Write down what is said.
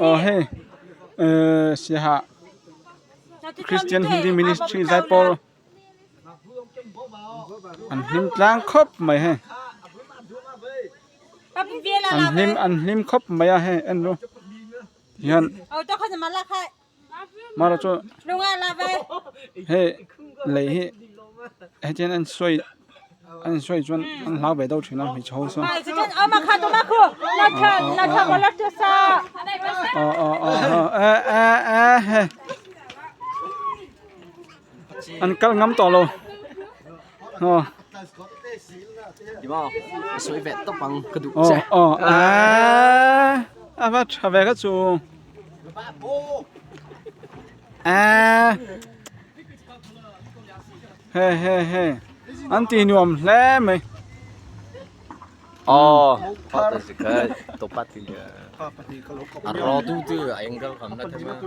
Aw hei ehh siaha Christian Hindi Ministry Zaipawl an hlim tlang khawp mai hei an hlim an hlim khawp mai a hei en ru tihian mara chu hei lei hi hetiang an sawi an sawi chuan an hlau ve deuh thin a hmeichhe ho chuan aw aw aw eh eh eh hei an kal ngam tawh lo aw aw aw eh a va tha ve kha chu eh he he he an ti nuam hle mai aw a ro tu tu a angle kam la thei mai.